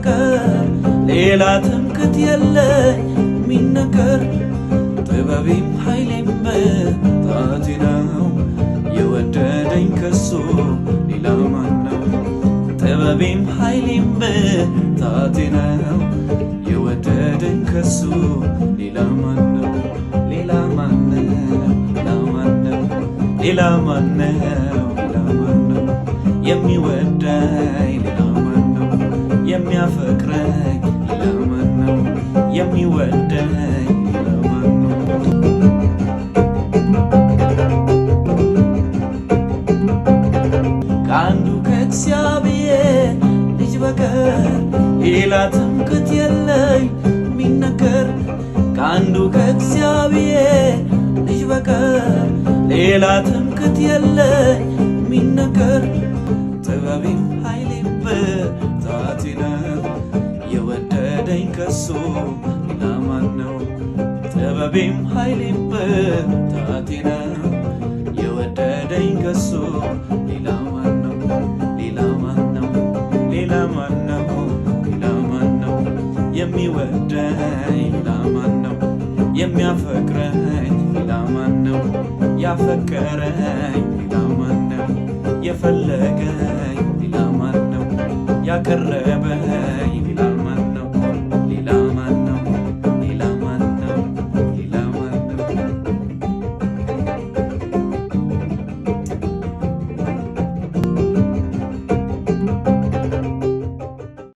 በቀር ሌላ ትምክህት የለኝ የሚነገር። ጥበቤም ኃይሌም ብርታቴ ነው፣ የወደደኝ ከሱ ሌላ ማን ነው? ጥበቤም ኃይሌም ብርታቴ ነው፣ የወደደኝ ከሱ ሌላ ማን ነው? ሌላ ማን ነው? ሌላ ማን ነው? ሌላ ማን ነው? ሌላ ማን ነው? የሚወደኝ ሌላ ማን ነው? የሚያፈቅረኝ ሌላ ማን ነው? የሚወደኝ ሌላ ማን ነው? ከአንዱ ከእግዚአብሔር ልጅ በቀር ሌላ ትምክህት የለኝ የሚነገር። ከአንዱ ከእግዚአብሔር ልጅ በቀር ሌላ ትምክህት የለኝ የሚነገር። ጥበቤም ኃይሌም ብርታቴ ነው፣ የወደደኝ ከሱ ሌላ ማን ነው? ጥበቤም ኃይሌም ብርታቴ ነው፣ የወደደኝ ከሱ ሌላ ማን ነው? ሌላ ማን ነው? ሌላ ማን ነው? ሌላ ማን ነው? የሚወደኝ ሌላ ማን ነው? የሚያፈቅረኝ ሌላ ማን ነው? ያፈቀረኝ ሌላ ማን ነው? የፈለገኝ ሌላ ማን ነው? ያቀረበኝ